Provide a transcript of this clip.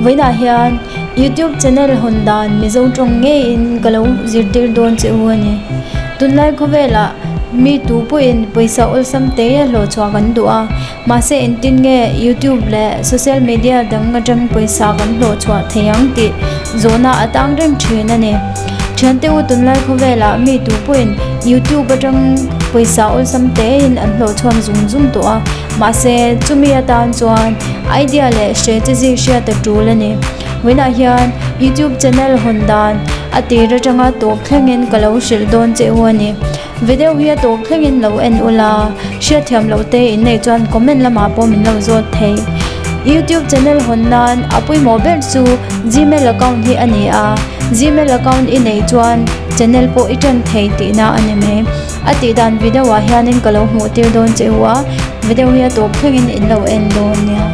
Vawiinah hian YouTube channel hawn dan Mizo tawng ngeiin ka lo zirtir dawn che u a ni. Tunlai khawvelah mi tu pawhin pawisa awlsam te a hlawh chhuah kan duh a, mahse engtin nge YouTube leh social media dang atang pawisa kan hlawh chhuah thei ang tih zawhna a tang reng thin a ni. Thiante u tunlai khawvelah mi tu pawhin YouTube atang pawisa awlsam tein an hlawh chhuak zung zung tawh a, mahse chumi atan chuan idea leh strategy hriat a tul a ni. Vawiinah hian YouTube channel hawn dan a tir atanga tawp thlengin ka lo hrilh dawn che u a ni. Video hi a tawp thlengin lo en ula, hriatthiam loh te in nei chuan comment lamah pawh min lo zawt thei. YouTube channel hawn nan a pawimawh ber chu Gmail account hi a ni a, Gmail account i neih chuan channel pawh i ṭan thei tihna a ni mai. A tih dan video ah hianin ka lo hmuh tir dawn che u a, video hi a tawp thlengin in lo en dawn nia.